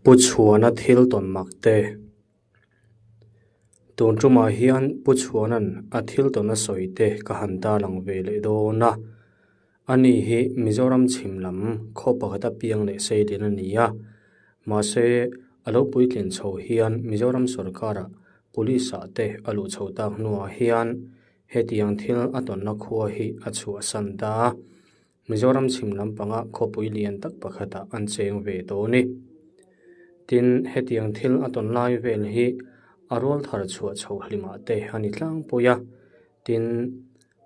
Pu Chhuana thil tawn mak te. Tun tumah hian Pu Chhuana'n a thil tawn a sawi te ka han tarlang ve leh dawn a. Ani hi Mizoram chhim lam khaw pakhata piang leh seilin a ni a. Mahse, a lo puitlin chho hian Mizoram sorkara Police ah te a luh chho tak hnuah hian hetiang thil a tawnna khua hi a chhuahsan ta a. Mizoram chhim lampanga khawpui lian tak pakhatah an cheng ve tawh a ni. Tin, hetiang thil a tawn lai vel hi a rual thar chhuah chho hlimah te a ni tlangpui a. Tin,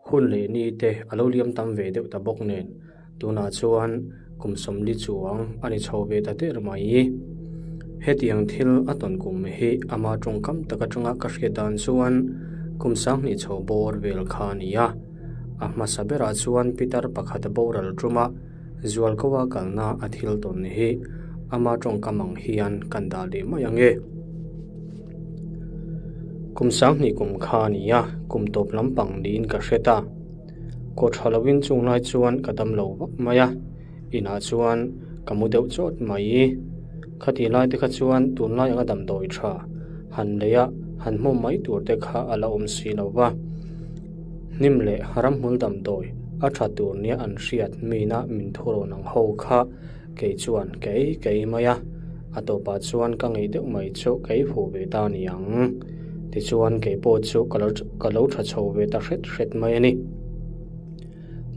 hun leh ni te a lo liam tam ve deuh ta bawk nen, tunah chuan kum sawmli chuang a ni chho ve ta der mai. Hetiang thil a tawn kum hi ama tawngkam tak atanga ka hriat dan chuan kum sanghnih chho bawr vel kha a ni a. A hmasa berah chuan pitar pakhat boral tuma Zualkoa kalna a thil tawn hi ama tawngkam ang hian kan dah leh mai ang e. Kum sanghnih kum kha a ni a, kum tawp lampang niin ka hre ta. Kaw tha loin chung lai chuan ka dam lo vak mai a, inah chuan ka mu deuh chawt mai. Khati lai te kha chuan tunlai anga damdawi tha han lei a, han hmu mai tur te kha a la awm si lo va. Hnim leh ramhmul damdawi a tha tur nia an hriat mina min thurawn ang ho kha kei chuan kei kei mai a, a tawpah chuan ka ngei deuh mai chu kei fuh ve ta ni ang. Tichuan kei pawh chu ka lo ka lo tha chho ve ta hret hret mai a ni.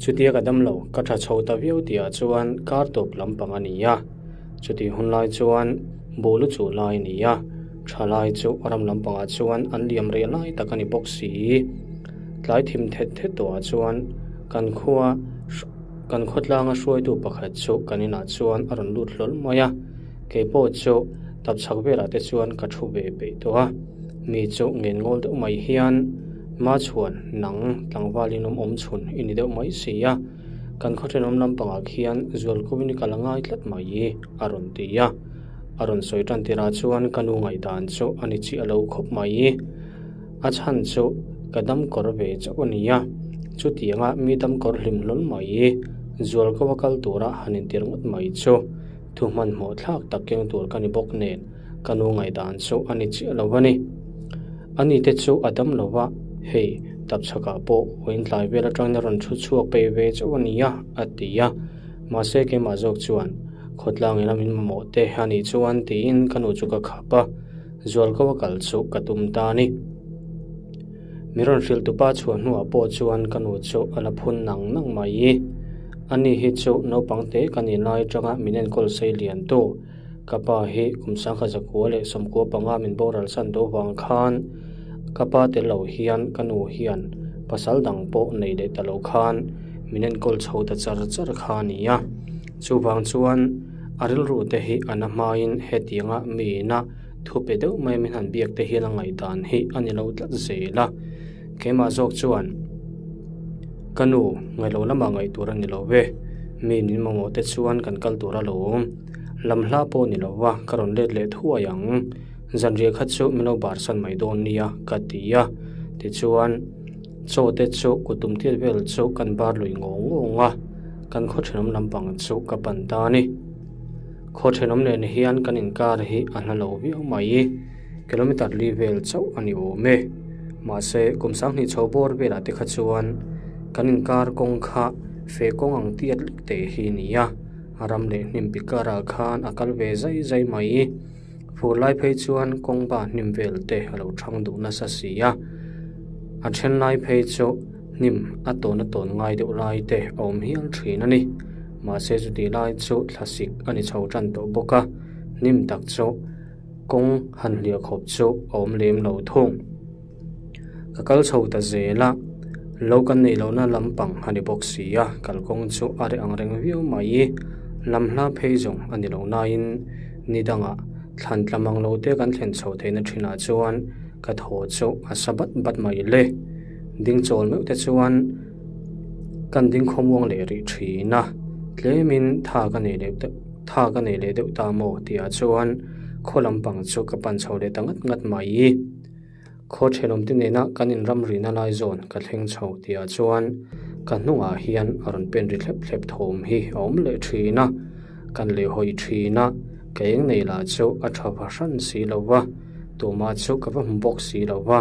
Chutia ka dam lo ka tha chho ta viau tihah chuan kar tawp lampang a ni a, chutih hun lai chuan buh lu chuh lai a ni a. Thalai chu ram lampangah chuan an liam reh lai tak a ni bawk si. Tlai thim thet thet tawhah chuan kan khua kan khawtlanga hruaitu pakhat chu kan inah chuan a rawn lut hlawl mai a. Kei pawh chu tapchhak velah te chuan ka thu ve peih tawh a. Mi chu ngen ngawl deuh mai hian Machhuan nang tlangval in awm awm chhun i ni deuh mai si a. Kan khaw thenawm lampangah khian zualkawin i kal a ngai tlat mai a rawn ti a. A rawn sawi tan tirah chuan ka nu ngaihdan chu a ni chiah lo khawp mai. A chhan chu ka dam kawr ve chauh a ni a, chutianga mi dam kawr hlim hlawl mai, zual ko a kal tura han intir ngawt mai chu thu hmanhmawh thlak tak keng tur ka ni bawk nen ka nu ngaihdan chu a ni chiah lo a ni. Ani te chu a dam lo va, hei tapchhakah pawh uain tlai vel atangin a rawn thu chhuak peih ve chauh a ni a, a ti a. Mahse keimah zawk chuan Khawtlang ila min mamawh te a nih chuan tiin ka nu chu ka khap a, Zualko a kal chu ka tum ta a ni. Mi rawn hrilh tupa chhuah hnuah pawh chuan ka nu chu a la phun nang nang mai. Ani hi chu naupang te ka nih lai atanga min enkawl sei lian tu. Ka pa hi kum sangkhat zakua leh sawmkua panga min boral san do vang khan ka pa tel lo hian ka nu hian pasal dang pawh nei leh ta lo khan min enkawl chho ta char char kha a ni a. Chuvang chuan a rilru te hi a na hmain hetianga miina thu pe deuh mai min han biak te hian a ngaihdan hi a ni lo tlat zel a. Keimah zawk chuan ka nu ngailo lamah ngaih tur a ni lo ve, mi min mamawh te chuan kan kal tur a lo awm. Lam hla pawh ni lo va, ka rawn let leh thuai ang. Zanriah kha chu min lo barsan mai dawn nia ka ti a. Tichuan. Chaw te chu kutum tir vel chu kan bar lui ngawng ngawng a, kan khaw thenawm lampang chu ka pan ta a ni. Khaw thenawm nen hian kan inkar hi a hla lo viau mai, kilometer li vel chauh a ni awm e. Mahse, kum sanghnih chho bawr velah te kha chuan kan inkar kawng kha feh kawng ang tiat lek te hi a ni a, ram leh hnim pikarah khan a kal ve zai zai mai. Fur lai phei chuan kawng ba hnim vel te a lo thang duh nasa si a, a then lai phei chu hnim a tawn a tawn ngai deuh lai te a awm hial thin a ni. Mahse chutih lai chu thlasik a ni chho tan tawh bawk a, hnim tak chu kawng han hliah khawp chu a awm lem lo thung. Ka kal chho ta zel a, lo kan neih lohna lampang a ni bawk si a, kalkawng chu a reh ang reng viau mai. Lam hla phei zawng a ni lo nain ni dangah thlan tla mang lo te kan thlen chho theihna thinah chuan ka thaw chu a sa bat bat mai le. Ding chawl meuh te chuan kan ding khawmuang leh rih thin a, tlemin tha ka nei leh tha ka nei leh deuh ta maw tihah chuan khaw lampang chu ka pan chho leh ta ngat ngat mai. Khaw thenawmte nena kan inramrina lai zawn ka thleng chho tihah chuan ka hnungah hian a rawn pen ri thlep thlep thawm hi a awm leh thin a, kan lehhawi thin a. Ka eng nei lah chu a tha va hran si lo va, tumah chu ka va hmu bawk si lo va.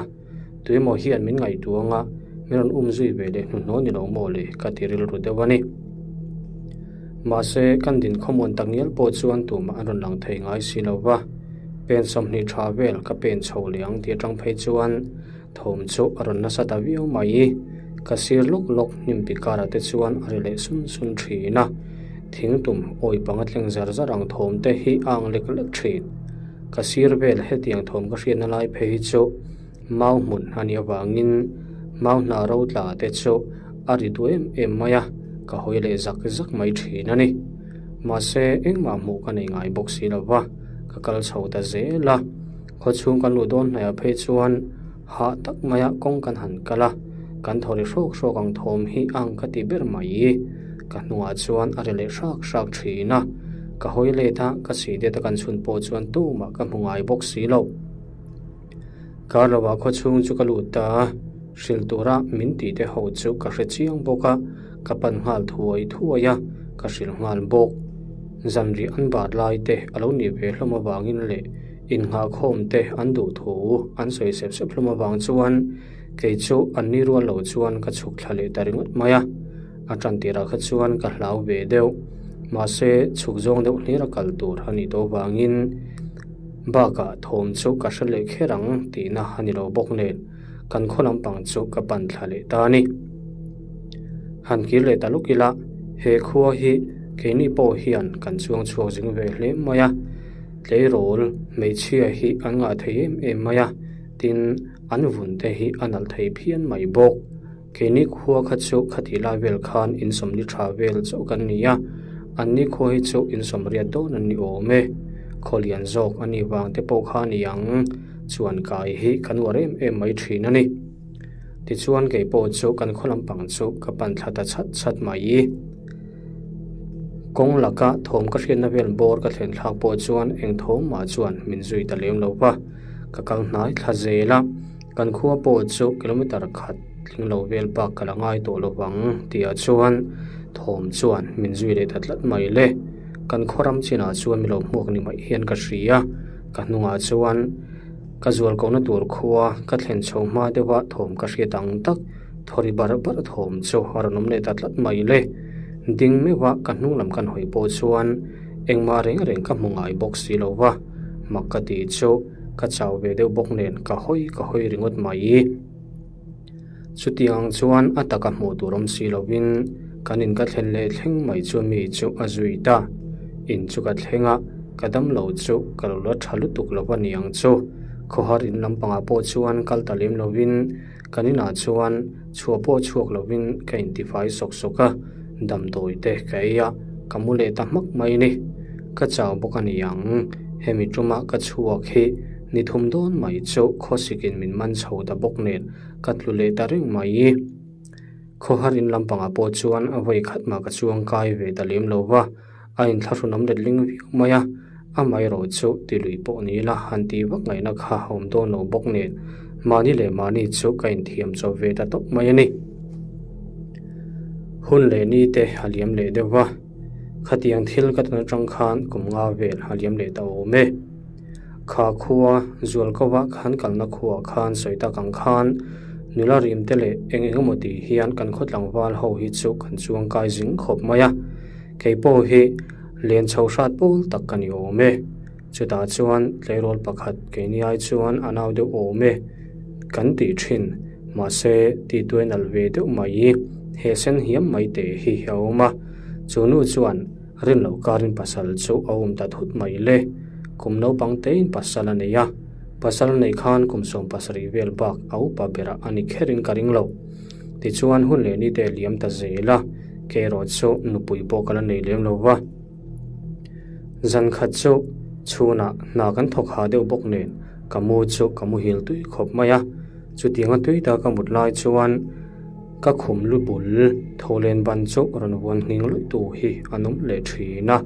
Tuimaw hian min ngaihtuah anga min rawn um zui ve leh hnuhnawh ni lo maw le ka ti rilru deuh a ni. Mahse, kan din khawmuan tak ngial pawh chuan tumah an rawn lang thei ngai si lo va. Pen 20 tha vel ka pen chho leh ang tih atang phei chuan thawm chu a rawn nasa ta viau mai. Ka sir lawk lawk hnim pi karah te chuan a ri leh sun sun thin a. Thing tum awi panga tleng zar zar ang thawm te hi a ang lek lek thin. Ka sir vel hetiang thawm ka hriatna lai phei hi chu mau hmun a nih avangin mau hna ro tla te chu a ri duh em em mai a, ka hawi leh zak zak mai thin a ni. Mahse engmah hmuh ka nei ngai bawk si lo va, ka kal chho ta zel a. Khawchhung kan luh dawn hnaih ah phei chuan hah tak maia kawng kan han kal a, kan thaw ri hrawk hrawk ang thawm hi ang ka ti ber mai. Ka hnungah chuan a ri leh hrak hrak thin a, ka hawi let a, ka sih det a kan chhun pawh chuan tumah ka hmu ngai bawk si lo. Kar lovah khawchhung chu ka lut ta a, hrilh tura min tih te ho chu ka hre chiang bawk a, ka pan nghal thuai thuai a, ka hrilh nghal bawk. Zanriah an bat lai te a lo nih ve hlawm avangin leh Innghahkhawm te an duh thu an sawi sep sep hlawm avang chuan kei chu an ni rual lo chuan ka chhuk thla leh ta ringawt mai a. A tan tirah kha chuan ka hlau ve deuh. Mahse, chhuk zawng deuh hlir a kal tur a nih tawh avangin bakah thawm chu ka hre leh kher ang tihna a ni lo bawk nen kan khaw lampang chu ka pan thla leh ta a ni. Han kir leh ta lawk ila, he khua hi keini pawh hian kan chuang chhuak zing ve hle mai a. Tleirawl hmeichhia hi an ngah thei em em mai a, tin an vun te hi a nalh thei phian mai bawk. Keini khua kha chu khati lai vel khan insawmli tha vel chauh kan ni a, anni khua hi chu insawmriat dawn an ni awm e. Khaw lian zawk a nih vang te pawh kha a ni ang, chuan kai hi kan uar em em mai thin a ni. Tichuan kei pawh chu kan khaw lampang chu ka pan thla ta chhat chhat mai. Kawng laka thawm ka hriatna vel bawr ka thlen thlak pawh chuan eng thawm mah chuan min zui ta lem lo va, ka kal hnai thla zel a, kan khua pawh chu kilometer khat tling lo vel bak ka la ngai tawh lo vang tihah chuan thawm chuan min zui leh ta tlat mai le. Kan khaw ram chinah chuan mi lo hmuak ni mai hian ka hria, ka hnungah chuan ka zual kohna tur khua ka thlen chho hma deuha thawm ka hriat ang tak. Thawri bar bar thawm chu a rawn awm leh ta tlat mai le. Ding meuh a ka hnung lam kan hawi pawh chuan engmah reng reng ka hmu ngai bawk si lo va, mak ka tih chu ka chau ve deuh bawk nen ka hawi ka hawi ringawt mai. Chutiang chuan a taka hmuh tur awm si lovin kan in ka thlen leh thleng mai chu mi chu a zui ta. In chu ka thleng a, ka damlo chu ka lo la tha lutuk lo va niang chu. Khawhar in lampangah pawh chuan kal ta lem lovin Kan inah chuan chhuah pawh chhuak lovin ka intifai sawk sawk a, damdawi te ka ei a, ka mu leh ta hmak mai ni. Ka chau bawk a ni ang, hemi tuma ka chhuak hi ni thum dawn mai chu khawsikin min man chho ta bawk nen ka tlu leh ta reng mai. Khawhar in lampangah pawh chuan a vawi khat mah ka chuang kai ve ta lem lo va, a inthlahrunawm let ling viau mai a, amaherawh chu ti lui pawh ni ila han tih vak ngaihna kha a awm dawn lo bawk nen mahni leh mahni chu ka inthiam chawp ve ta tawp mai a ni. Hun leh ni te a liam leh deuh va, khatiang thil ka tawn atang khan kum nga vel a liam leh ta awm e. Kha khua Zualkova khan kalna khuaah khan sawi tak ang khan nula rim te leh eng eng emaw tih hian kan khaw tlangval ho hi chu kan chuang kai zing khawp mai a. Kei pawh hi len chho hrat pawl tak ka ni awm e. Chutah chuan tleirawl pakhat keini ai chuan a nau deuh awm e kan tih thin. Mahse tihtuai nalh ve deuh mai he sen hiam mai te hi a awm a. Chu nu chuan rin loh karin pasal chu a awm ta thut mai le. Kum naupang tein pasal a nei a. Pasal neih khan kum 17 vel bak a upa berah a ni kherin ka ring lo. Tichuan hun leh ni te liam ta zel a. Kei erawh chu nupui pawh ka la nei lem lo va. Zan khat chu chhunah hna kan thawk ha deuh bawk nen ka mu chu ka muhil tui khawp mai a. Chutianga tui ta ka mut lai chuan ka khum lu bul tholen ban chu rawn vuan nghing luih tu hi an awm leh thin a.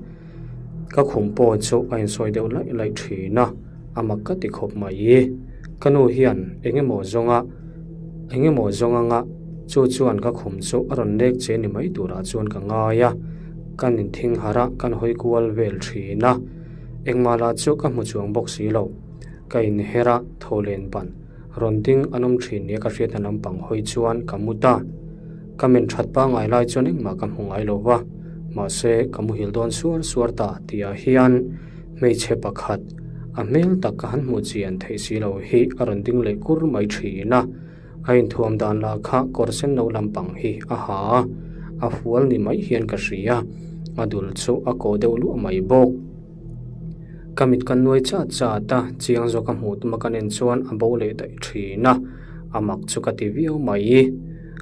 Ka khum pawh chu a insawi deuh laih laih thin a, a mak ka ti khawp mai. Ka nu hian eng emaw zawnga eng emaw zawng anga chu chuan ka khum chu a rawn lek che ni mai turah chuan ka ngai a, kan inthing harh a, kan hawi kual vel thin a. Engmah lah chu ka hmu chuang bawk si lo. Ka inher a, tho len ban rawn ding an awm thin nia ka hriatna lampang hawi chuan ka mu ta. Ka men that pangai lai chuan engmah ka hmu ngai lo va, mahse ka muhil dawn suar suar ta tihah hian hmeichhe pakhat a hmel tak ka han hmuh chian theih si lo hi a rawn ding leh kur mai thin a. A inthuam dan lah kha kawr sen lo lampang hi a ha a, a fual ni mai hian ka hria, a dul chu a kawh deuh luah mai bawk. Ka mit ka nuai chat chat a, chiang zawk a hmuh tuma ka nen chuan a bo leh daih thin a, a mak chu ka ti viau mai.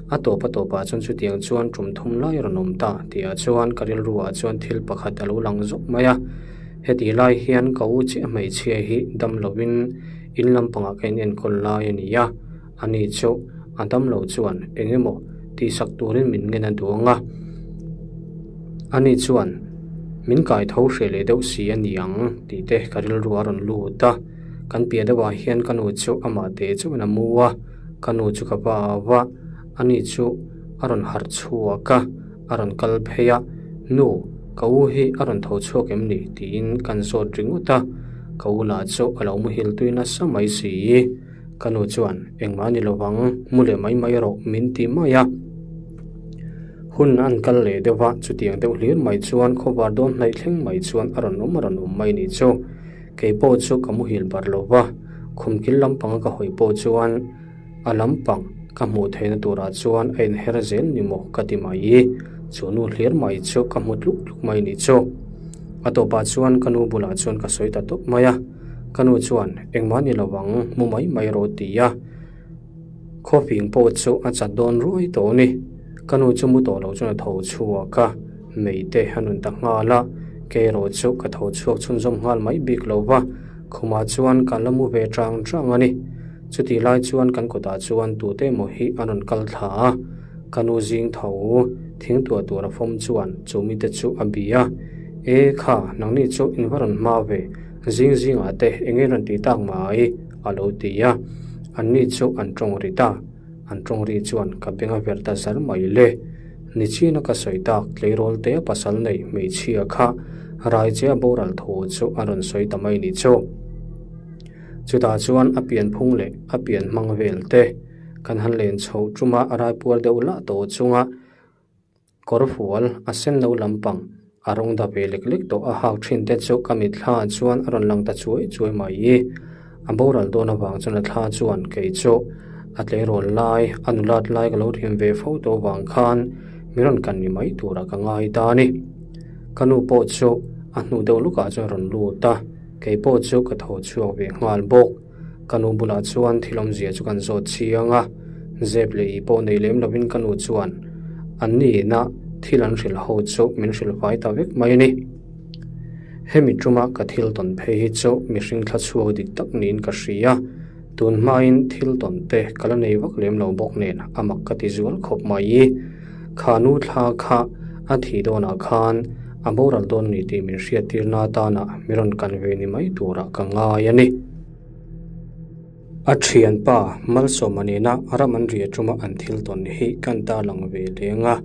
A tawp a tawpah chuan chutiang chuan tum thum lai a rawn awm ta tihah chuan ka rilruah chuan thil pakhat a lo lang zawk mai a, hetih lai hian ka u chiah hmeichhia hi dam lovin In lampangah ka inenkawl lai a ni a, ani chu a damlo chuan eng emaw tihsak turin min ngen a duang a, ani chuan min kai tho hreh leh deuh si a ni ang tih te ka rilru a rawn lut a, kan piah deuhah hian ka nu chu amah teh chauhin a mu a, ka nu chu ka va au a, ani chu a rawn harh chhuak a, a rawn kal phei a, Nu, ka u hi a rawn tho chhuak em ni? tiin kan zawt ringawt a, ka u lah chu a lo muhil tui nasa mai si. Ka nu chuan, Engmah ni lovang, mu leh mai mai rawh min ti mai a. Hun an kal leh deuh va, chutiang deuh hlir mai chuan khawvar dawn hnaih thleng mai chuan a rawn awm a rawn awm mai ni chu. Kei pawh chu ka muhil bar lo va, khum kil lampanga ka hawi pawh chuan, A lampang ka hmuh theihna turah chuan a inher zel ni maw ka ti mai. Chu nu hlir mai chu ka hmu tluk tluk mai ni chu. A tawpah chuan ka nu bulah chuan ka sawi ta tawp mai a. Ka nu chuan engmah ni lo ang mu mai mai rawh ti a. Khawfing pawh chu a chat dawn ruai tawh a ni. Ka nu chu mu tawh lo chuan a tho chhuak a, mei te a nun ta nghal a. Kei erawh chu ka tho chhuak chhunzawm nghal mai bik lo va, khumah chuan ka la mu ve chang chang a ni. Chutih lai chuan kan kawtah chuan tute emaw hi an rawn kal thla a, ka nu zing tho thing tuah tur a fawm chuan chu mite chu a bi a, E kha, nangni chu in va rawn hma ve, zing zingah te eng nge rawn tih tak mai? a lo ti a, anni chu an tawng ri ta, an tawng ri chuan ka beng a ver ta zar mai le. Nichina ka sawi tak tleirawl te pasal nei hmeichhia kha Raichea boral thu chu a rawn sawi ta mai ni chu. Chutah chuan a pian phung leh a pian hmang vel te kan han len chhoh ṭuma a raipuar deuh lah tawh chunga kawr fual a sen lo lampang a rawng da ve lek lek tawh a hak ṭhin te chu ka mitthla ah chuan a rawn lang ta chuai chuai mai. A boral dawn avang chuan a thla chuan kei chu a tleirawl lai a nulat lai ka lo rim ve fo tawh avang khan mi rawn kan ni mai turah ka ngai ta a ni. Ka nu pawh chu a hnu deuh lukah chuan a rawn lut a. Kei pawh chu ka tho chhuak ve nghal bawk. Ka nu bulah chuan thil awmzia chu kan zawt chiang a, zep leh ih pawh nei lem lovin ka nu chuan an nihna thil an hrilh ho chu min hrilh fai ta vek mai a ni. Hemi tuma ka thil tawn phei hi chu mihring thla chhuak dik tak niin ka hria. Tun hmain thil tawn te ka la nei vak lem lo bawk nen a mak ka ti zual khawp mai. Kha nu thla kha a thih dawnah khan a boral dawn ni tih min hriattirna atana mi rawn kan ve ni mai turah ka ngai a ni. A thianpa Malsawma nena ram an ria tuma an thil tawn hi kan tarlang ve leng a,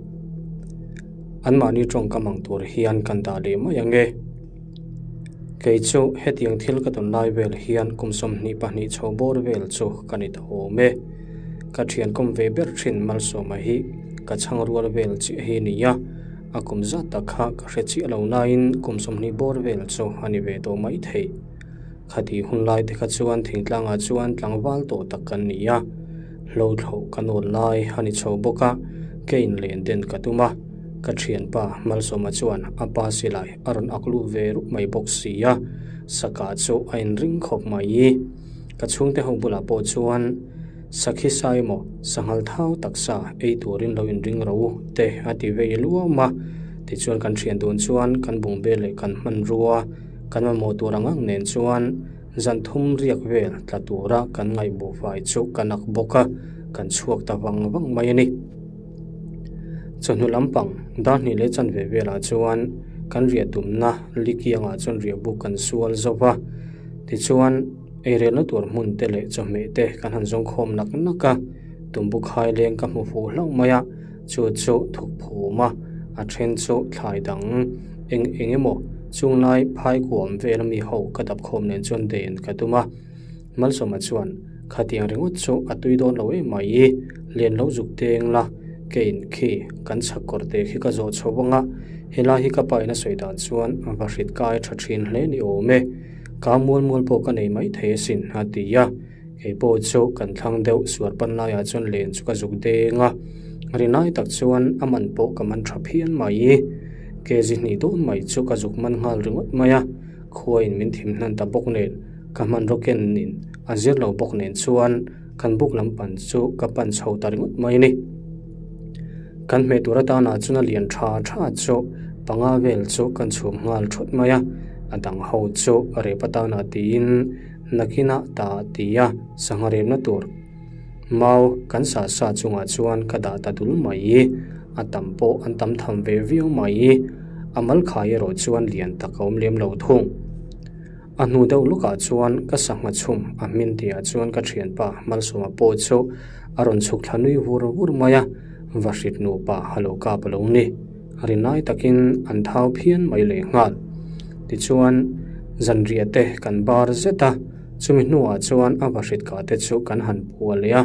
anmahni tawngkam ang tur hian kan dah leh mai ang e. Kei chu hetiang thil ka tawn lai vel hian kum 22 chho bawr vel chu ka ni ta awm e. Ka thian kawm ve ber thin Malsawma hi ka chhang rual vel chiah hi ni a, a kum zat tak kha ka hre chiah lo nain kum 20 bawr vel chu a ni ve tawh mai thei. Khati hun lai te kha chuan thingtlangah chuan tlangval tawh tak kan ni a, hlothlawh ka nawn lai a ni chho bawk a, ke in len den ka tum a, ka thianpa Malsawma chuan a pa silai a rawn ak lut ve rup mai bawk si a, saka chu a inring khawp mai. Ka chhungte ho bulah pawh chuan sakhi sa emaw sanghal thau taksa ei turin lo inring ro te a ti vei luam a, tichuan kan thian dun chuan kan bungbel leh kan hmanrua kan mamawh tur ang ang nen chuan zan thum riak vel tla tura kan ngaihbuh fai chu ka nak bawk a, kan chhuak ta vang vang mai a ni. Chawhnu lampang dar hnih leh chanve velah chuan kan riah tumna likiangah chuan riah buk kan sual zo va. Tichuan, eirelna tur hmun te leh chawhmeh te kan han zawng khawm nak nak a, tumbu khai leng ka hmu fuh hlauh mai a, chu chu thuk phum a, a then chu thlai dang eng eng emaw Chunglai phai kuam vel ami ho ka dap khawm nen chuan den ka tum a. Malsawma chuan, Khatiang ringawt chu a tui dawn lo em mai, lian lo zuk deng la, kein khi kan chhak kawr te khi ka zawh chho vang a, helai hi ka pa in a sawi dan chuan va hrit kai tha thin hle ni awm e, ka mual mual pawh ka nei mai thei asin a ti a, kei pawh chu kan thlang deuh suar pan laiah chuan len chu ka zuk deng a, rinai tak chuan a man pawh ka man tha phian mai, kg hnih dawn mai chu ka zuk man nghal ringawt mai a, khuain min thim hnan ta bawk nen. Ka hmanraw ken in a zir lo bawk nen chuan kan buk lam pan chu ka pan chho ta ringawt mai a ni. Kan hmeh tur atana chuan a lian tha tha chu panga vel chu kan chhum nghal thawt mai a, a dang ho chu a rep atana tiin nakinah ta ti a sangha remna tur mau kan sah sa chungah chuan ka dah ta dul mai. A tam pawh an tam tham ve viau mai. A mal khai erawh chuan lian tak a awm lem lo thung. A hnu deuh lukah chuan ka sangha chhum a hmin tihah chuan ka thianpa Malsawma pawh chu a rawn chhuk thla nui vur vur mai a, va hrit nupa ha lo kap a lo ni. Rinai takin an thau phian mai leh nghal. Tichuan, zanriah te kan bar zet a, chumi hnuah chuan a va hrit kah te chu kan han phuah leh a.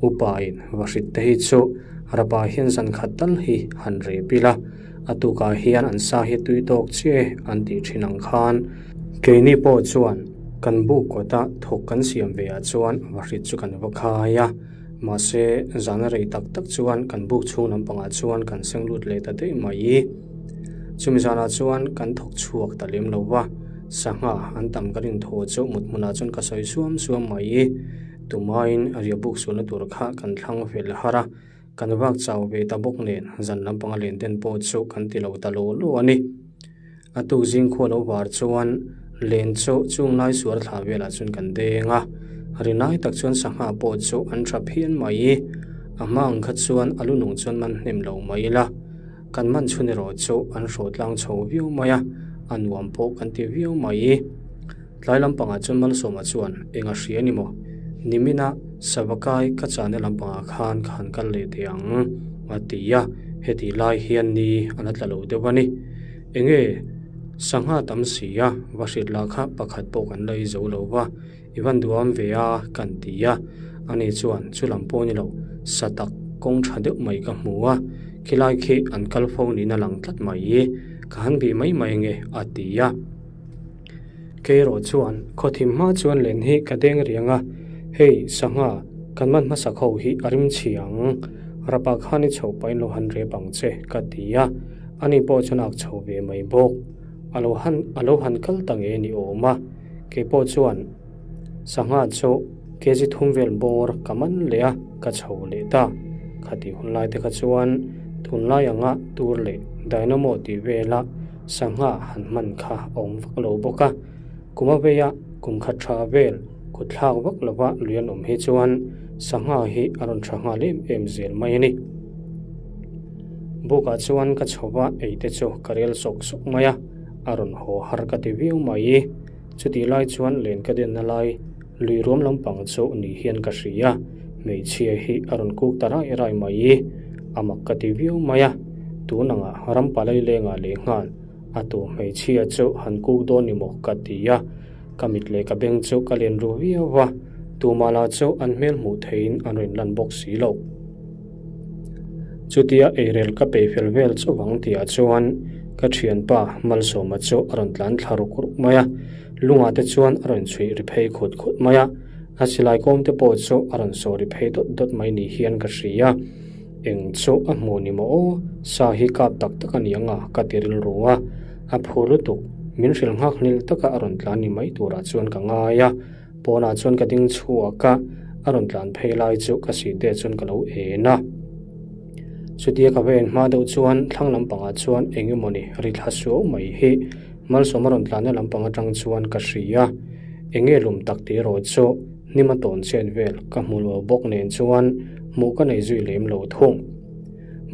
Upain va hrit te hi chu rapa hian zan khat tal hi han rep ila, a tukah hian an sa hi tui tawk chiah e an tih thin ang khan. Keini pawh chuan kan buk kawta thawk kan siam ve ah chuan va hrit chu kan va khai a, mahse zan a rei tak tak chuan kan buk chhung lampangah chuan kan seng lut leh ta daih mai. Chumi zanah chuan kan thawk chhuak ta lem lo va, sangha an tam ka rin thaw chu mut hmunah chuan ka sawi suam suam mai. Tumain a riahbuk sualna tur kha kan thlang fel har a, kan vak chau ve ta bawk nen zan lampanga len den pawh chu kan ti lo ta lo lo a ni. A tuk zing khua lo var chuan len chu chung lai sual thla velah chuan kan deng a, rinai tak chuan sangha pawh chu an tha phian mai. A hma ang kha chuan a lu nung chuan man hnem lo mai ila, kan man chhun erawh chu an hrawh tlang chho viau mai a, a nuam pawh kan ti viau mai. Tlai lampangah chuan Malsawma chuan eng a hria ni maw? Nimina Savakai ka chahna lampangah khan ka han kal leh teh ang a ti a, heti lai hian ni a la tla lo deuh a ni. Enge sangha tam si a, va hrilh lah kha pakhat pawh kan la i zo lo va, i van duham ve a kan ti a, ani chuan chu lam pawh ni lo, sa tak kawng tha deuh mai ka hmu a, khilai khi an kal fo niin a lang tlat mai, ka han bih mai mai ange a ti a. Keirawh chuan khawthim hma chuan len hi ka deng riang a, hei sangha kan man hmasak ho hi a rim chhi ang, rapa khan i chhoh pahin lo han rep ang che ka ti a, ani pawh chuan a ak chho ve mai bawk, a lo han a lo han kal ta nge ni awm a, keipawh chuan sangha chu kg thum vel bawr ka man leh a, ka chho leh ta, khati hun lai te kha chuan tunlai anga tur leh dynamo tih vela Sangha han hman kha a awm vak lo bawk a, kum a veia kum khat tha vel kut thlak vak lova lui an awm hi chuan sangha hi a rawn tha nghal em em zel mai a ni. Bukah chuan ka chho va ei te chu ka rel sawk sawk mai a, a rawn haw har ka ti viau mai. Chutih lai chuan len ka denna lai lui ruam lampang chu ni hian ka hria, hmeichhia hi a rawn kuk ta rai rai mai, a mak ka ti viau mai a, tun anga ram palai lengah leh nghal a tu hmeichhia chu han kuk dawn ni maw ka ti a, ka mit leh ka beng chu ka len ru viau va, tumah lah chu an hmel hmuh theihin an rawn lan bawk si lo. Chutia eirel ka peih fel vel chauh ang tihah chuan ka thianpa Malsawma chu a rawn tlan thla ruk ruk mai a, lungah te chuan a rawn chhuih ri phei khut khut mai a, a silai kawm te pawh chu a rawn saw ri phei dawt dawt mai ni hian ka hria. Eng chu a hmu ni maw aw, sa hi kap tak tak a ni ang a ka ti rilru a, a phu lutuk, min hrilh nghak hnil taka a rawn tlan ni mai turah chuan ka ngai a. Pawnah chuan ka ding chhuak a, a rawn tlan phei lai chu ka sih te chuan ka lo en a. Chutia ka va en hma deuh chuan thlang lampangah chuan eng emawni ri thla suau mai hi Malsawma rawn tlanna lampang atang chuan ka hria. Eng nge lum tak tih erawh chu hnima tawn chet vel ka hmu lo bawk nen chuan hmuh ka nei zui lem lo thung.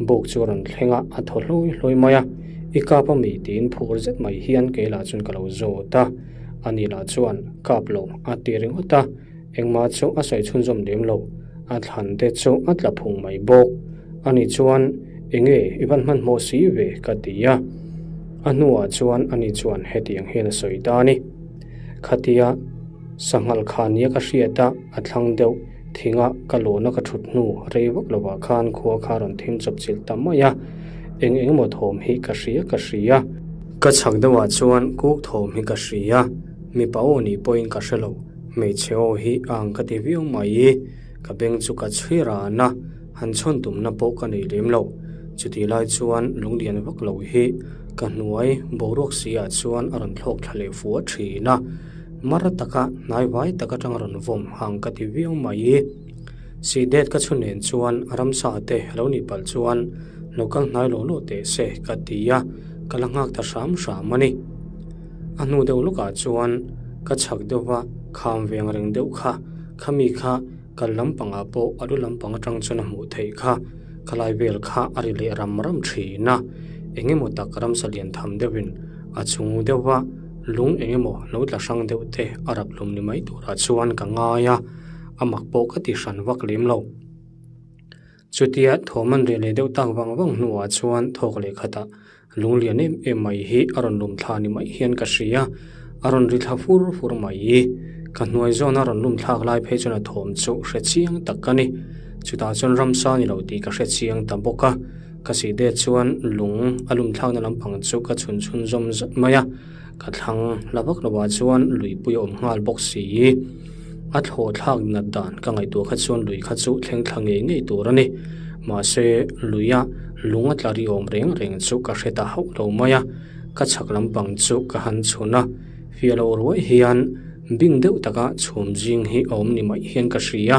Buk chu a rawn thleng a, a thaw hlawi hlawi mai a, I kap a mi tiin phur zet mai hian kei lah chuan ka lo zawt a. Ani lah chuan kap lo a ti ringawt a, engmah chu a sawi chhunzawm lem lo, a thlan te chu a tla phung mai bawk. Ani chuan, Enge i van hmanhmawh si ve? ka ti a. A hnuah chuan ani chuan hetiang hian a sawi ta a ni. Khatia sanghal kha nia ka hriat a, a thlang deuh thinga ka lawna ka thut hnu rei vak lovah khan khua kha a rawn thim chawp chilh ta mai a, eng eng emaw thawm hi ka hria ka hria. Ka chhak deuhah chuan kuk thawm hi ka hria, mipa aw nih pawhin ka hre lo, hmeichhe aw hi a ang ka ti viau mai. Ka beng chu ka chhui ran a, han chhawn tumna pawh ka nei lem lo. Chutih lai chuan lunglian vak lo hi ka hnuai boruak si ah chuan a rawn thlawk thla leh fua thin a, mar taka hnai vai tak atang rawn vawm hang ka ti viau mai. Sihdet ka chhun nen chuan ramsa te lo nih palh chuan lo kal hnai lawh lawh teh se ka ti a, ka la nghak ta hram hram a ni. A hnu deuh lawkah chuan ka chhak deuh va kham veng reng deuh kha Khami kha kal lampangah pawh a lu lampang atang chuan a hmuh theih kha, khalai vel kha a ri leh ram ram thin a, eng emaw tak ramsa lian tham deuhin a chung deuha lung eng emaw lo tla hrang deuh te a rap hlum ni mai turah chuan ka ngai a, a mak pawh ka ti hran vak lem lo. Chutia thawm an reh leh deuh tak vang vang hnuah chuan thawk leh khatah lung lian em em mai hi a rawn lum thla ni mai hian ka hria, a rawn ri thla fur fur mai. Ka hnuai zawn a rawn lum thlak lai phei chuan a thawm chu hre chiang tak ka ni. Chutah chuan ramsa ni lo tih ka hre chiang ta bawk a, ka sih det chuan lung a lum thlakna lampang chu ka chhun chhun zawm zat mai a. Ka thlang la vak lovah chuan luipui a awm nghal bawk si. A thlawh thlak nat dan ka ngaihtuah kha chuan lui kha chu thleng thla ngei ngei tur a ni. Mahse, luia lung a tla ri awm reng reng chu ka hre ta hauh lo mai a, ka chhak lampang chu ka han chhun a, fiah loh ruai hian bing deuh taka chhum zing hi a awm ni mai hian ka hria.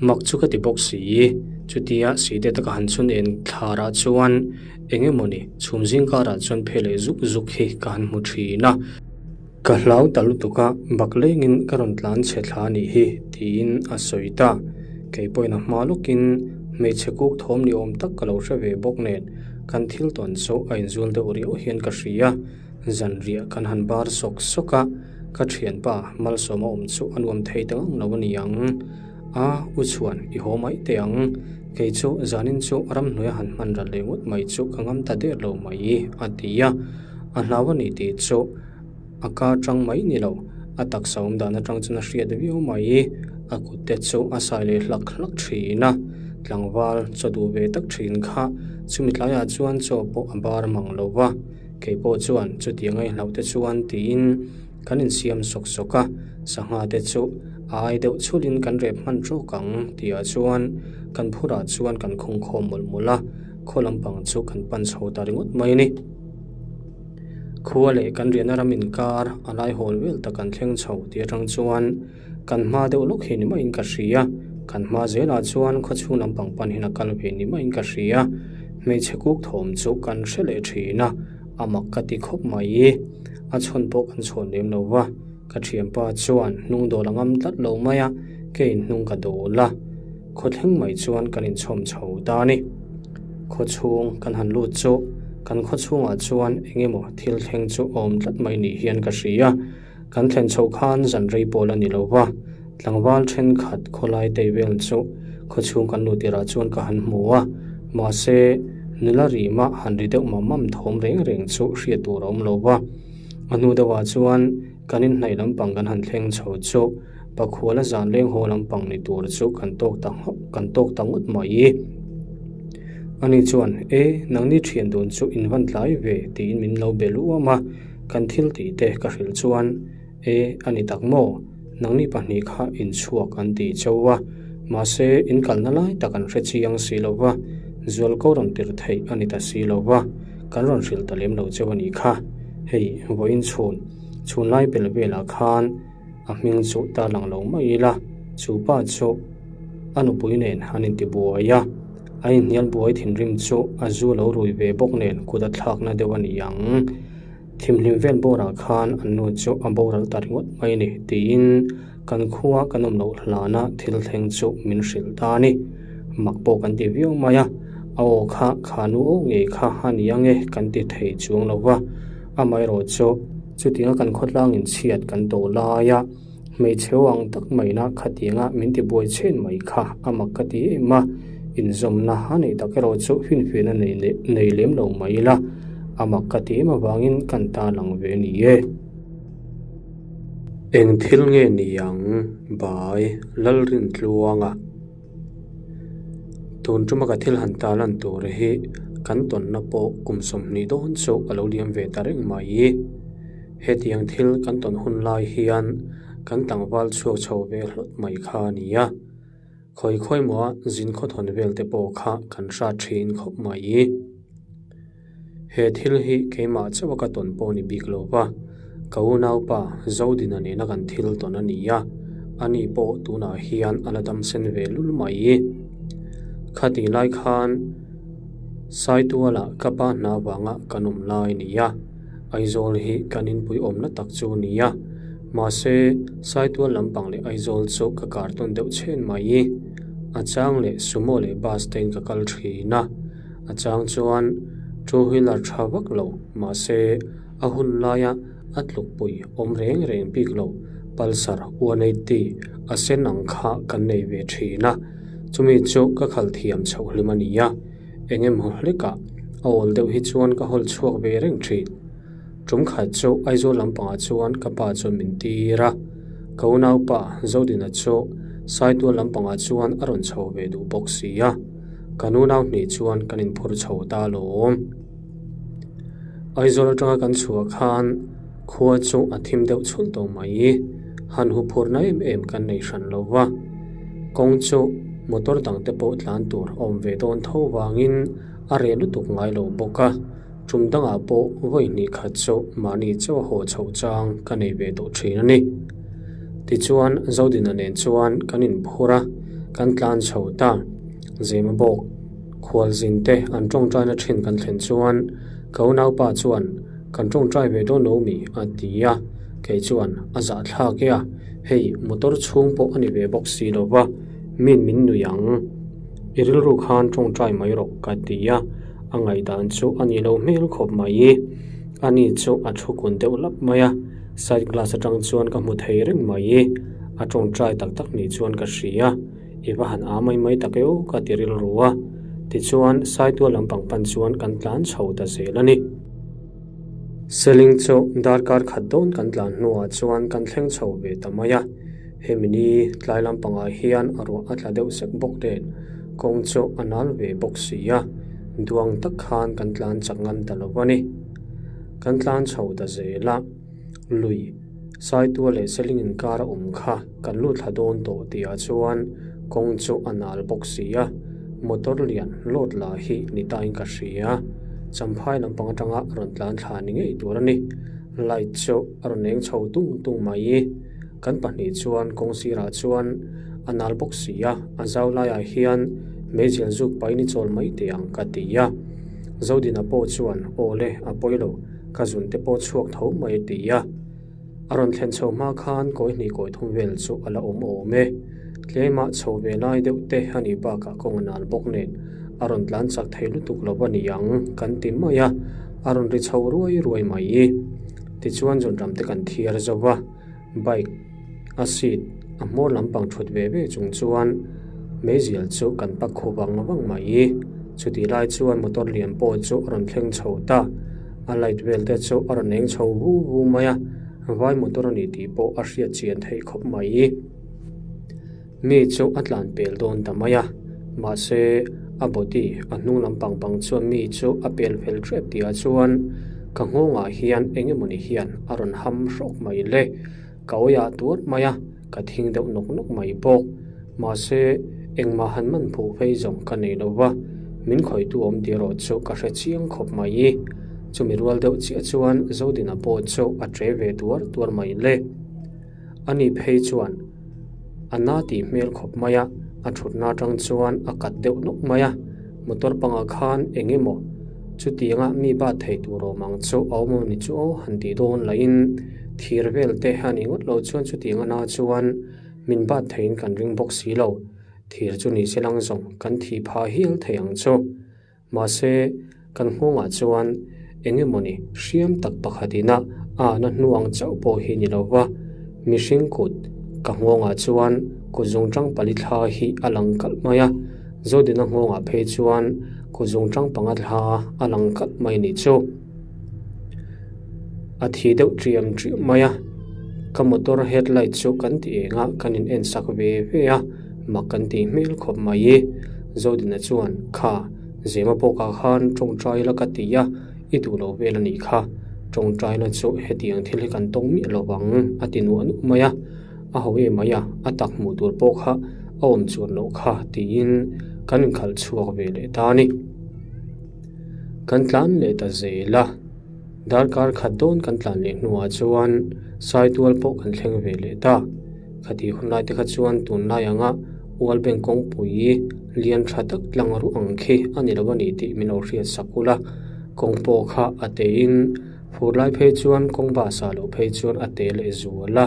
Mak chu ka ti bawk si. Chutia sihdet a ka han chhun en thlarah chuan Eng emawni chhum zing karah chuan phe leh zuk zuk hi ka han hmu thin a. Ka hlau ta lutuk a, bak lengin ka rawn tlan chhe thla a nih hi, tiin a sawi ta. Kei pawhin a hma lawkin hmeichhe kuk thawm ni awm tak ka lo hre ve bawk nen, kan thil tawn chu a inzul deuh riau hian ka hria. Zanriah kan han bar sawk sawk a, ka thianpa malsawma awm chu a nuam thei ta ngang lo a ni ang. A, u chhuan, i haw mai teh ang. Kei chu zanin chu ramhnuai a han hman ral leh ngawt mai chu ka ngam ta der lo mai, a ti a. A hlau a ni tih chu a ka tang mai ni lo, a taksa awm dan atang chuan a hriat viau mai. A kut te chu a sai leh hlak hlak thin a, tlangval chaw duh ve tak thin kha chumi tlaiah chuan chaw pawh a bar mang lo va. Kei pawh chuan chutiang a inhlauh te chuan tiin kan insiam sawk sawk a, sangha te chu a ai deuh chhulin kan rep hman tawk ang tihah chuan kan phurah chuan kan khung khawm mawlh mawlh a, khaw lampang chu kan pan chho ta ringawt mai a ni. Khua leh kan riahna ram inkar a lai hawl vel tak kan thleng chho tih atang chuan kan hma deuh lawk hi ni maiin ka hria, kan hma zelah chuan khawchhung lampang pan hian a kal ve ni maiin ka hria, hmeichhe kuk thawm chu kan hre leh thin a, a mak ka ti khawp mai. A chhawn pawh kan chhawn lem lo va, ka thianpa chuan hnung dawl a ngam tlat lo mai a, keiin hnung ka dawl a, khawthleng mai chuan kan inchhawm chho ta a ni. Khawchhung kan han lut chu kan khawchhungah chuan eng emaw thil thleng chu a awm tlat mai ni hian ka hria. Kan thlen chhoh khan zan rei pawl a ni lo va, tlangval thenkhat khawlai tei vel chu khawchhung kan luh tirah chuan ka han hmu a, mahse nula rima han ri deuh mam mam thawm reng reng chu hriat tur a awm lo va. A hnu deuhah chuan kan inhnaih lampang kan han thleng chho chu Pakhuala zan leng haw lampang ni tur chu kan tawk ta kan tawk ta ngawt mai. Ani chuan, E, nangni thian dun chu in van tlai ve tiin min lo be luam a. Kan thil tih te ka hrilh chuan, E, a ni tak maw? Nangni pahnih kha in chhuak an ti chauh a, mahse in kalna lai tak an hre chiang si lo va, zual ko rawn tir theih a ni ta si lo va, kan rawn hrilh ta lem lo chauh a nih kha. Hei, vawiin chhun, chhun lai bel velah khan a hming chu ta lang lo mai ila, chu pa chu a nupui nen an intibuai a, a inhnial buai thinrim chu a zu lo rui ve bawk nen kut a thlakna deuh a ni ang. Thimhlim vel bawrah khan an nu chu a boral ta ringawt mai a ni tiin kan khua kan awm loh hlana thil thleng chu min hrilh ta a ni. Mak pawh kan ti viau mai a, a aw kha kha nu aw ngei kha a ni ang e kan ti thei chuang lo va, amaherawh chu chutianga kan khawtlang inchhiat kan tawh laia hmeichhe aw ang tak maina khatianga min ti buai chhen mai kha a mak ka ti em a, inzawmna a neih tak erawh chu finfiahna nei lem lo mai ila. A mak ka ti em avangin kan tarlang ve a ni e. Eng thil nge ni ang Bai Lalrintluanga? Tun tuma ka thil han tarlan tur hi kan tawnna pawh kum 20 dawn chu a lo liam ve ta reng mai. Hetiang thil kan tawn hun lai hian kan tlangval chhuak chho ve hlawt mai kha a ni a. Khawi khawi maw zin khawthawn vel te pawh kha kan hrat thin khawp mai. He thil hi keimah chauh a ka tawn pawh ni bik lo va, ka unaupa Zodina nena kan thil tawn a ni a, ani pawh tunah hian a la dam sen ve lul mai. Khatih lai khan Saituala ka pa hna vanga kan awm lai a ni a, Aizawl hi kan inpui awmna tak chu a ni a, mahse Saitual lampang leh Aizawl chu ka kar tawn deuh chhen mai. A chang leh Sumo leh bus tein ka kal thin a. A chang chuan two wheeler tha vak lo mahse a hun laia a tlukpui awm reng reng bik lo Pulsar 180 a sen ang kha kan nei ve thin a, chumi chu ka khalh thiam chhoh hlim a ni a, eng emaw hlekah a awl deuh hi chuan ka hawl chhuak ve reng thin. Tum khat chu Aizawl lampangah chuan ka pa chuan min tir a, ka unaupa Zodina chu Saitual lampangah chuan a rawn chho ve duh bawk si a. Kan unau hnih chuan kan inphur chho ta alawm. Aizawl atanga kan chhuah khan khua chu a thim deuh chhulh tawh mai. Han hu phurna em em kan nei hran lo va. Kawng chu motor dang te pawh tlan tur a awm ve dawn tho vangin a reh lutuk ngai lo bawk a. Tum dangah pawh vawi hnih khat chu mahni chauh a haw chhoh chang ka nei ve tawh thin a ni. Tichuan Zodina nen chuan kan inphur a, kan tlan chho ta. Zema bawk khualzin te an tawngtaina thin kan thlen chuan ka unaupa chuan kan tawngtai ve dawn lo mi a ti a, kei chuan a zahthlak e a, hei motor chhung pawh a ni ve bawk si lo va, min min nui ang. I rilru khan tawngtai mai rawh ka ti a, a ngaihdan chu a ni lo hmel khawp mai. Ani chu a thu kun deuh lap mai a, side glass atang chuan ka hmu thei reng mai. A tawngtai tak tak ni chuan ka hria. I va han a mai mai tak eo ka ti rilru a, tichuan Saitual lampang pan chuan kan tlan chho ta zel a ni. Seling chu darkar khat dawn kan tlan hnuah chuan kan thleng chho ve ta mai a, hemi ni tlai lampangah hian a ruah a tla deuh sek bawk nen kawng chu a nal ve bawk si a, duang tak khan kan tlan chak ngam ta lo a ni. Kan tlan chho ta zel a, lui Saitual leh Seling inkar a awm kha kan lut thla dawn tawh tihah chuan kawng chu a nal bawk si a, motor lian load la hi ni tain ka hria. Champhai lampang atanga rawn tlan thla ni ngei tur a ni. Light chu a rawn eng chho tung tung mai. Kan pahnih chuan kawng sirah chuan a nal bawk si a, a zau laiah hian meizial zuk pain i chawl mai teh ang ka ti a. Zodina pawh chuan aw le a pawi lo. Ka zun te pawh chhuak tho mai a ti a. A rawn thlen chho hma khan kawi hnih kawi thum vel chu a la awm awm e. Tlemah chho ve lai deuh te a nih bakah kawng a nal bawk nen a rawn tlan chak thei lutuk lo a ni ang kan ti mai a, a rawn ri chho ruai ruai mai. Tichuan zunram te kan thiar zo va, bike a seat a hmawr lampang thut ve ve chung chuan meizial chu kan pak khu vang vang mai. Chutih lai chuan motor lian pawh chu a rawn thleng chho ta. A light vel te chu a rawn eng chho vu vu mai a, vai motor a ni tih pawh a hriat chian theih khawp mai. Mi chu a tlan pel dawn ta mai a, mahse a body a hnung lampang bang chuan mi chu a pel fel tep tihah chuan ka nghawngah hian eng emawni hian a rawn ham hrawk mai le. Ka awiah tuar mai a, ka thing deuh nawk nawk mai bawk. Mahse, engmah han man phuh phei zawng ka nei lo va, min khawihtu awm tih erawh chu ka hre chiang khawp mai. Chumi rual deuh chiah chuan Zodina pawh chu a ṭe ve tuar tuar mai le. Ani phei chuan a na tih hmel khawp mai a, a ṭhutna aṭang chuan a kat deuh nawk mai a, motor pangah khan eng emaw chutianga mi bat thei tur awm ang chu a awm a ni chu aw han tih dawn lahin thir vel te a nih ngawt loh chuan chutianga na chuan min bat theiin kan ring bawk si lo, thir chu ni se lang zawng kan thih phah hial thei ang chu. Mahse, kan nghawngah chuan eng emawni hriam tak pakhatin a ahna hnu ang chauh pawh hi ni lo va, mihring kut ka nghawngah chuan kut zungṭang pali thla hi a lang kalh mai a, Zodina nghawngah phei chuan kut zungṭang panga thla a lang kalh mai ni chu. A thi deuh ṭiam ṭiam mai a, ka motor headlight chu kan ti eng a, kan in en sak ve ve a, mak kan tih hmel khawp mai. Zodina chuan, Kha, Zema pawkah khan tawngtai la ka ti a, i duh lo vel a nih kha. Tawngtaina chu hetiang thil hi kan tawng miah lo vang, a ti nuah nuah mai a. A ho em mai a, a tak hmuh tur pawh kha a awm chuan loh kha tiin kan inkhalh chhuak ve leh ta a ni. Kan tlan leh ta zel a, darkar khat dawn kan tlan leh hnuah chuan Saitual pawh kan thleng ve leh ta. Khati hun lai te kha chuan tunlai anga Ual Bank kawngpui lian tha tak tlang ruh ang khi a ni lo a ni tih min lo hriat sak ula, kawng pawh kha a teiin Phur lai phei chuan kawng bus ah loh phei chuan a te leh zual a,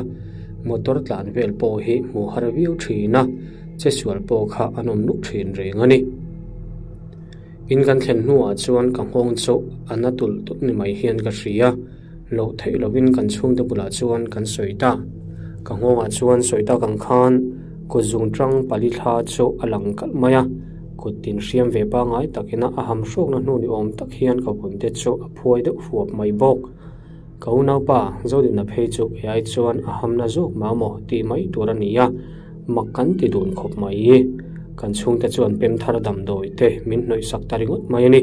motor tlan vel pawh hi hmuh har viau thin a, che sual pawh kha an awm nuk thin reng a ni. In kan thlen hnuah chuan ka nghawng chu a na tulh tulh ni mai hian ka hria, loh theih lovin kan chhungte bulah chuan kan sawi ta. Ka nghawngah chuan sawi tak ang khan kut zungtang pali thla chu a lang kalh mai a. Kut tin hriam ve pangngai takina a ham hrawkna hnu ni awm tak hian ka vun te chu a phuai deuh fuap mai bawk. Ka unaupa Zodina phei chu kei ai chuan a hamna zawk mah maw tih mai tur a ni a, mak kan ti dun khawp mai. Kan chhungte chuan pem thar damdawi te min hnawih sak ta ringawt mai a ni.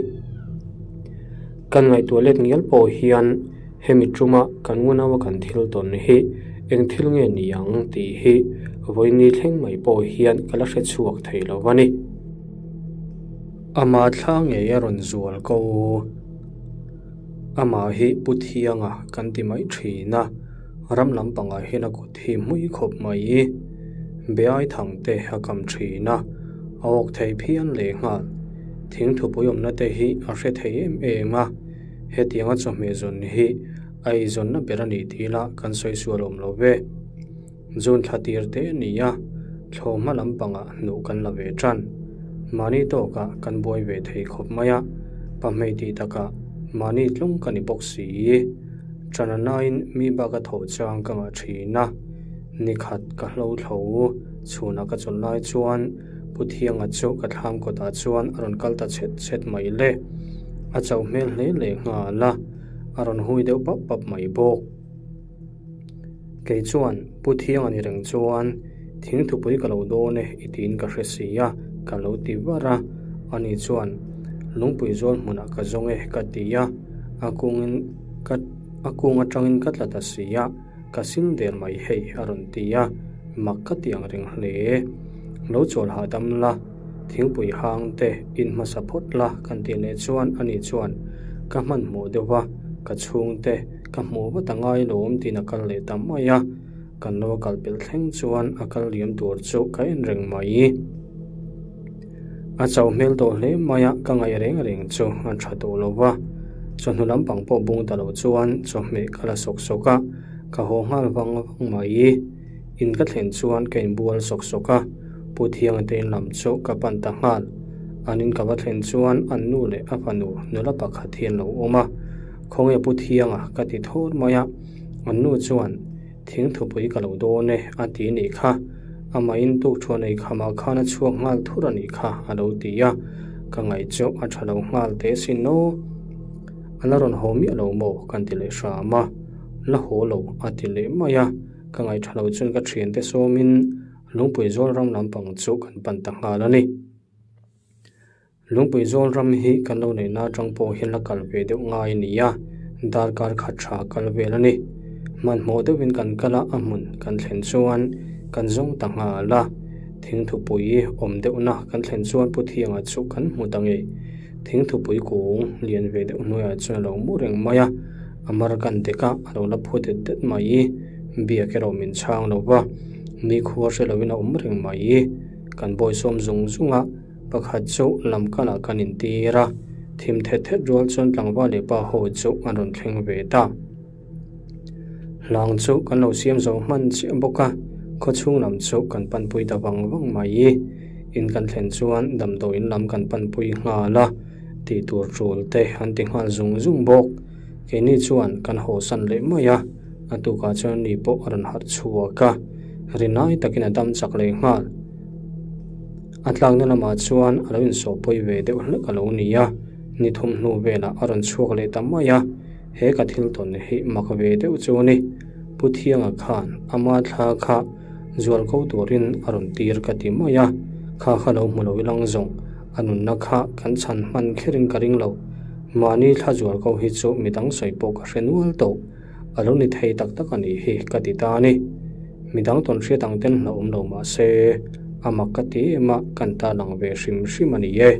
Kan ngaihtuah let ngial pawh hian hemi tuma kan unau a kan thil tawn hi eng thil nge ni ang tih hi vawiin thleng mai pawh hian ka la hre chhuak thei lo a ni. Ama thla ngei a rawn zual ko. Amah hi Pu Thianga kan ti mai thin a, ram lampangah hian a kut hi hmui khawp mai. Beai thang te a kam thin a, a awk thei phian lehnghal. Thingthupui awmna te hi a hre thei em em a, hetianga chawhmeh zawn hi a eizawnna ber a ni tih lah kan sawi sual awm lo ve. June thla tir te a ni a, thlawhhma lampangah hnuh kan la ve tan. Mahni tawkah kan buai ve thei khawp mai a, pahmei tih takah mahni tlung ka ni bawk si. Ṭana nain mi bak a thawh chang ka ngah ṭhin a, nikhat ka hlo thlo chhunah ka chawlh lai chuan Pu Thianga chu ka thlam kawtah chuan a rawn kal ta chhet chhet mai le. A chauh hmel hle leh nghal a, a rawn hui deuh pap pap mai bawk. Kei chuan Pu Thianga ni reng chuan thingthupui ka lo dawn e i tiin ka hre si a, ka lo ti var a. Ani chuan lungpui zawl hmunah ka zawng e ka ti a, a kungin ka a kung atangin ka tla ta si a, ka sil der mai hei a rawn ti a, mak ka ti ang reng hle. Lo chawl hahdam la, thingpui hang te in hmasa phawt la kan tih leh chuan ani chuan ka hmanhmawh deuh va, ka chhungte Ka hmuh vat a ngai lawm tiin a kal leh ta mai a, kan lo a kal pelh thleng chuan a kal liam tur chu ka en reng mai. A chauh hmel tawh hle mai a, ka ngaih reng reng chu a tha tawh lo va, chawhnu lampang pawh bung ta lo chuan chawhmeh ka la sawk sawk a, ka haw nghal vang vang mai. In ka thlen chuan ka inbual sawk sawk a, Pu Thianga te in lam chu ka pan ta nghal. An in ka va thlen chuan an nu leh a fanu nula pakhat hi an lo awm a, Khawnge Pu Thianga ka ti thawr mai a, an nu chuan thingthupui ka lo dawn e a ti nih kha, amahin tukthuan ei khamah khan a chhuak nghal thur a nih kha a lo ti a, ka ngaih chu a tha lo nghal teh sin aw. A la rawn haw miah lo maw kan ti leh hram a, la haw lo a ti leh mai a, ka ngaih tha lo chuan ka thiante sawmin Lungpui zawl ram lampang chu kan pan ta nghal a ni. Lungpui zawl ram hi kan lo neihna atang pawh hian la kal ve deuh ngai a ni a, darkar khat tha kal vel a ni. Hmanhmawh deuhin kan kal a, a hmun kan thlen chuan kan zawng ta nghal a. Thingthupui awm deuhna kan thlen chuan Pu Thianga chu kan hmu ta ngei. Thingthupui kung lian ve deuh hnuaiah chuan a lo mu reng mai a, a mar kan dek a, a lo la phu det det mai. Biak erawh min chhang lo va, nikhua hre loin a awm reng mai. Kan bawisawm zung zung a. Pakhat chu lam kalah kan intir a, thim thet thet rual chuan tlangval leh pa ho chu an rawn thleng ve ta. Hlang chu kan lo siam zo hman chiah bawk a, khawchhung lam chu kan panpui ta vang vang mai. In kan thlen chuan damdawiin lam kan panpui nghal a, tih tur tul te an ti nghal zung zung bawk. Keini chuan kan hawsan leh mai a, a tukah chuan ni pawh a rawn harh chhuak a, rinai takin a dam chak leh nghal. A tlakna lamah chuan a lo insawhpawi ve deuh hlek a lo ni a, ni thum hnu velah a rawn chhuak leh ta mai a. He ka thil tawn hi mak ve deuh chu a ni. Pu Thianga khan ama thla kha zual ko turin a rawn tir ka ti mai a, kha kha lo hmu lo ilang zawng a nunna kha kan chhan hman kherin ka ring lo. Mahni thla zual ko hi chu midang sawi pawh ka hre nual tawh. A lo ni thei tak tak a nih hi ka ti ta a ni. Midang tawn hriat ang ten hlauhawm lo mah se, a mak ka ti em a, kan ta lang ve hrim hrim a ni e.